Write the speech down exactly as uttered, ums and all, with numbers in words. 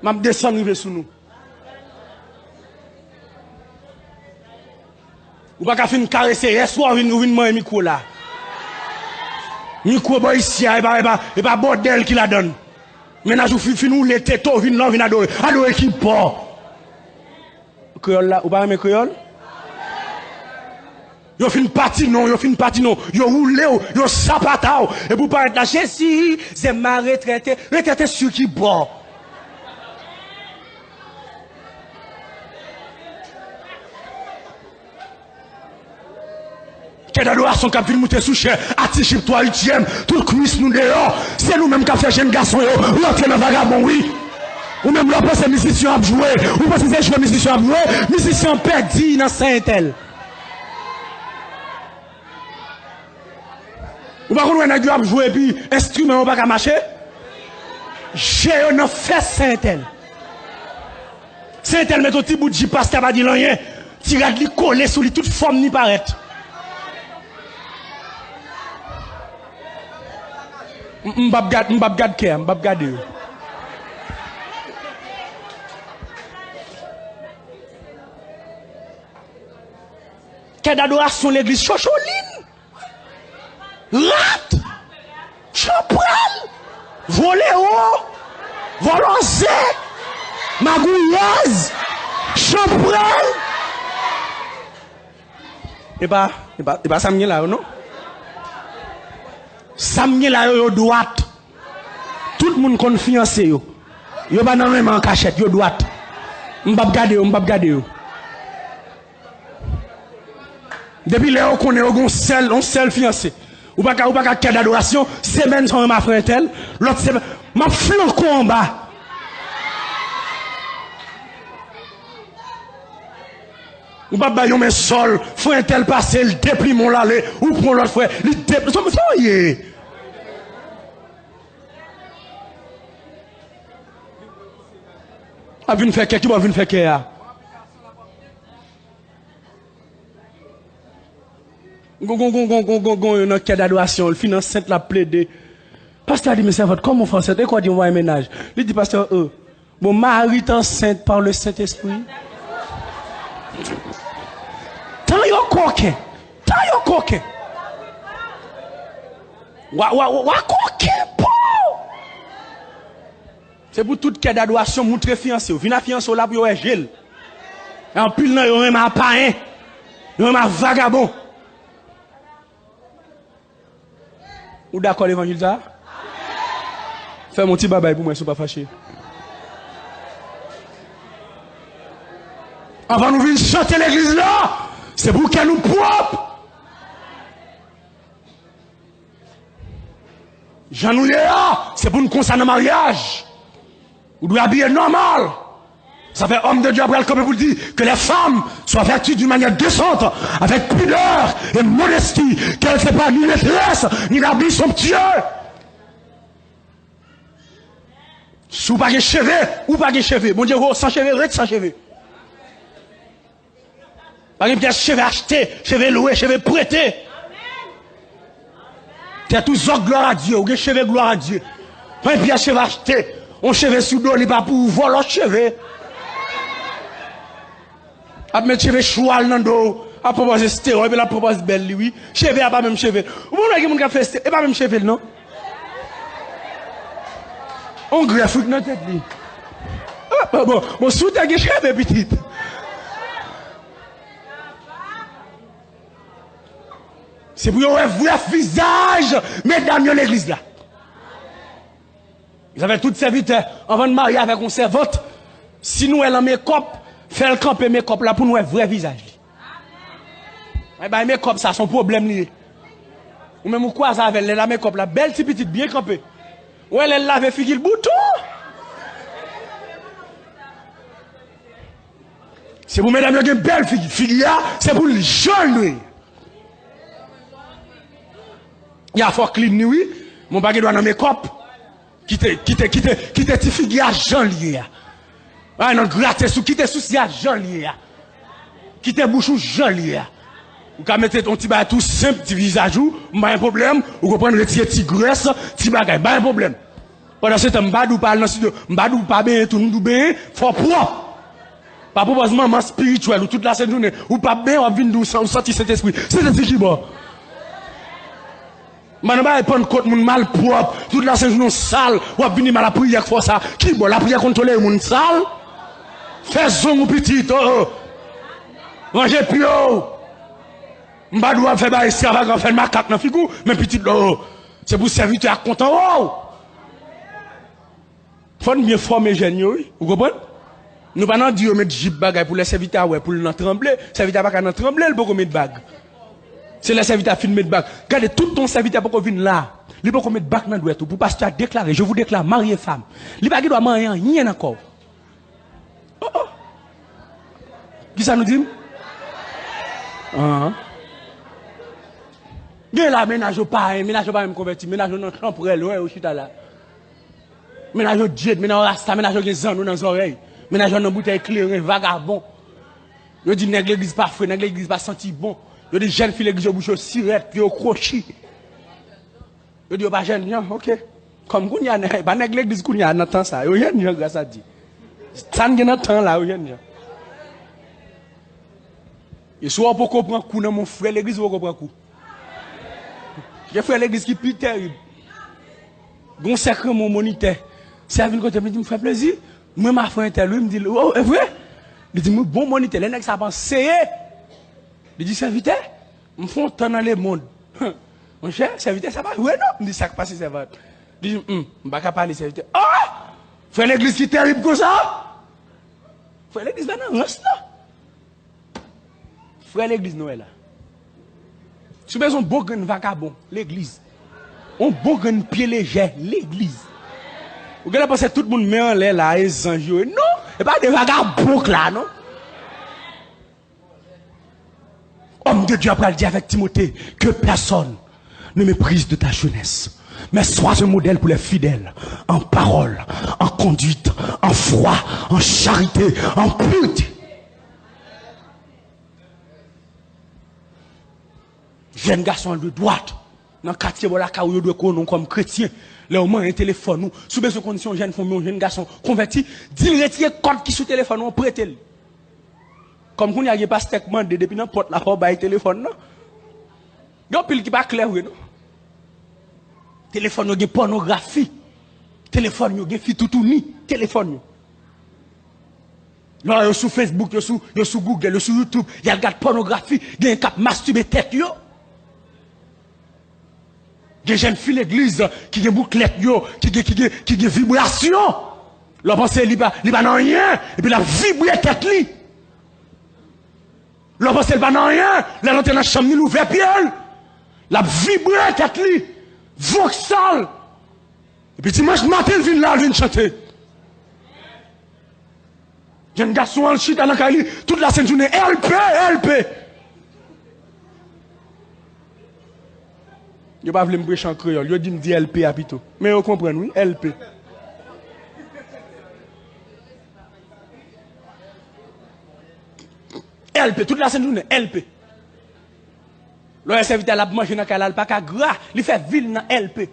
M ap desann rive sou nou. Ou pa ka fin karese yèswa, ou vin, ou vin manyen mikwo la. Mikwo bò isi a, e pa, e pa, e pa bòdèl ki ladan l. Mennaj ou fin, fin woule tete w, vin la, w vin adore. Adore ki bò? Kreyòl la, ou pa renmen kreyòl? Yo fin pati non, yo fin pati non. Yo woule w, yo sapata w. Epi w parèt la, Jezi, se ma retrete. Retrete sou ki bò? Kèdadorasyon k ap vin moute sou chè, atis jip twa ityèm, tout kwis nou deyò. Se nou menm k ap fè jenn gason yo rantre nan vagabon, wi. Ou menm lè w panse mizisyen ap jwe, ou panse se jwe mizisyen ap jwe, mizisyen an pèdi nan Sentèl. Ou pa konn wè nèg yo ap jwe epi enstriman yo pa ka mache? Je yo nan fès Sentèl. Sentèl met yon ti bout jip pastè pa di l anyen. Ti rad li kole sou li, tout fòm ni parèt. M, m p ap gad, m p ap gad kè a, m p ap gade yo. Kèdadorasyon legliz chocholin. Rat! Chanpral! Volewo! Vòlòze! Magouyèz! Chanpral! E pa, e pa, e pa sa m gen la yo, non. Sa m gen la yo, yo dwat. Tout moun konn fiyanse yo. Yo pa nan renmen an kachèt, yo dwat. M p ap gade yo, m p ap gade yo. Depi lè yo konnen yo gon sèl, yon sèl fiyanse. Ou pa ka, ou pa ka kè dadorasyon, semèn sa w renmen a frè entèl, lòt semèn, m ap flanke w anba. Ou p ap bay yon men sòl, frè entèl pase, l deplimen w l ale, ou pran lòt frè, li dep-, sa, sa w ye? Ap vin fè kè, ki bò vin fè kè a? Gon, gon, gon, gon, gon, gon, gon, yon nan kè dadorasyon, l fin ansent, l ap plede. Pastè a di, men sèvant, kòman w fè ansent? E kò di, m vwaye mennaj. Li di, pastè, euh, bon, Marie est enceinte par le Saint-Esprit. Tan yo koken. Tan yo koken. Wa, wa, wa, wa koken, po! Se pou tout kè dadorasyon moutre fiyanse w. Vin a fiyanse w la pou yo wè je l. E anpil nan yo renmen a payen. Yo renmen a vagabon. Ou dakò levanjil sa a? Fè m yon ti babay pou mwen si w pa fache. Anvan nou vin chante legliz la, se pou kè nou pwòp. Jan nou ye a, se pou n konsa nan maryaj. Ou dwe abiye nòmal. Sa fè homme de Dieu a pral kanpe pou l di que les femmes soient vêtues d'une manière décente, avec pudeur et modestie, qu'elles ne soient pas ni maîtresses, ni d'habits somptueux. Si w pa gen cheve, ou pa gen cheve. Bondye wè w san cheve, ret san cheve. Pa gen pyès cheve achte, cheve lwe, cheve prete. Tèt ou zòk, gloire à Dieu, ou gen cheve, gloire à Dieu. Pa gen pyès cheve achte. On cheve sou do, li pa pou ou, vòlò cheve. Ap met cheve chwal nan do w, ap pwopoze stewòy, epi l ap pwopoze bèl li, wi. Cheve a pa menm cheve. Ou pa wè gen moun k ap fè ste-, e pa menm cheve l, non. On grèf, wi, k nan tèt li. Ah, bon, bon, bon, si w te gen cheve, pitit. Se pou yo wè vrè vizaj medam yo legliz la. Sa fè tout sèvitè, anvan n marye avèk yon sèvant, si nou wè l an mekòp, fè l kanpe mekòp la pou n wè vrè vizaj li. Ay, bay mekòp sa, se yon pwoblèm li ye. Ou menm ou kwaze avè l, lè l a mekòp la, bèl ti pitit, byen kanpe. Ou wè lè l lave figi l, bouton! Se pou medam yo gen bèl figi. Figi a, se pou l jan l dwe. Ya fò clean li, wi. Men w pa gen dwa nan mekòp. Kite, kite, kite, kite ti figi a jan l ye a. Ay, nan grate sou, kite sousi a jan l ye a. Kite bouch ou jan l ye a. Ou ka mete yon ti bagay tou senp, ti vizaj ou, m pa gen pwoblèm. Ou konprann, retire ti grès, ti bagay, pa gen pwoblèm. Pandan se tan, m pa di w pa al nan estidyo, m pa di w pa benyen tou, m di w benyen, fò w pwòp. Pa pwopòz manman espirityèl ou tout lasent jounen, ou p ap benyen, w ap vin di w san-, w santi Sentespri. Sentespri ki bò? M pa nan bagay Pannkòt, moun malpwòp, tout lasent jounen w sal, w ap vin di m al lapriyè k fè w sa. Ki bò? Lapriyè konn tolere moun sal? Fè zong ou pitit, o, o. Ranje pye w. M pa di w ap fè bagay ekstravagan, fè makak nan figi w, men pitit, o, o. Se pou sèvitè a kontan, o. Fò n byen fòme jèn yo, wi. Ou konprann? Nou pa nan di yo met jip bagay pou lè sèvitè a wè pou l nan tranble. Sèvitè a pa ka nan tranble, l poko met bag. Se lè sèvitè a fin met bag. Gade, tout tan sèvitè a poko vin la, li poko met bag nan dwèt ou. Pou pastè a deklare, "Je vous déclare mari et femme." Li pa gen dwa manyen anyen nan kò w. Oh, oh. Kisa nou di m? Ahan. Gen la, mennaj yo pa, mennaj yo pa menm konvèti, mennaj yo nan chanpwèl, yo chita la. Mennaj yo dyed, mennaj yo rasta, mennaj yo gen zanno nan zòrèy. Mennaj yo nan boutèy kleren, vagabon. Yo di nèg legliz pa fre, nèg legliz pa santi bon. Yo di jèn fi legliz yo bouch yo sirèt, pye yo kwochi. Yo di yo pa jèn jan, oke. Kòm kounye a, nè-, pa nèg legliz kounye a nan tan sa, yo jèn jan gras a Dye. Sa n gen nan tan la, yo jèn jan. E si w poko pran kou nan men yon frè legliz, ou poko pran kou. Gen frè legliz ki pi terib. Gon sèk renmen yon monitè. Sè a vin kote m, li di m, "Frè Plezi, mwen renmen frè entèl, wi." M di l, "O, e vre?" Li di m, "Wi, bon monitè." Lè nèg sa ap anseye, li di, "Sèvitè, m fè yon tan nan lemonn." Monchè, sèvitè, sa pa vre non. M di, "Sa k pase, sèvant?" Li di, "Hum, m pa ka pale, sèvitè." Ah! Frè legliz ki terib konsa? Frè legliz la nan rans la. Frè legliz nou wè la. Si w bezwen yon bon grenn vagabon, legliz. Yon bon grenn pye lejè, legliz. Ou genlè panse tout moun men anlè la, e zanj yo ye. Non, e pa de vagabon k la, non. Homme de Dieu a pral di avec Timothée, que personne ne méprise de ta jeunesse, mais sois un modèle pour les fidèles, en parole, en conduite, en foi, en charité, en pureté. Jèn gason an dwe dwat. Nan katye bò lakay ou, yo dwe konnen w kòm kretyen. Lè w manyen telefòn ou, si w bezwen konn si yon jèn fanm, yon jèn gason konvèti, di l retire kòd ki sou telefòn ou an, prete l. Kòm kounye a gen pastè k mande depi nan pòt la, fò w bay telefòn nan. Gen anpil ki pa klè vre, non. Telefòn yo gen pònografi. Telefòn yo gen fi toutouni. Telefòn yo. Lè yo sou Facebook, yo sou, yo sou Google, yo sou YouTube, y al gad pònografi, gen k ap mastibe tèt yo. Gen jèn fi legliz ki gen bouklèt yo, ki gen, ki gen, ki gen vibrasyon. Lè w panse li pa, li pa nan anyen, epi l ap vibre tèt li. Lè w panse l pa nan anyen, lè l antre nan chanm li, l ouvè pye l, l ap vibre tèt li, voksal. Epi dimanch maten, l vin la, l vin chante. Jèn gason an, l chita nan kay li, tout lasent jounen, L P, L P. Yo pa vle m preche an kreyòl, yo di m di L P a pito. Men yo konprann, wi, L P. L P, tout lasent jounen, L P. Lè w wè sèvitè a, l ap manje nan kay la, l pa ka gra, li fè vi l nan L P.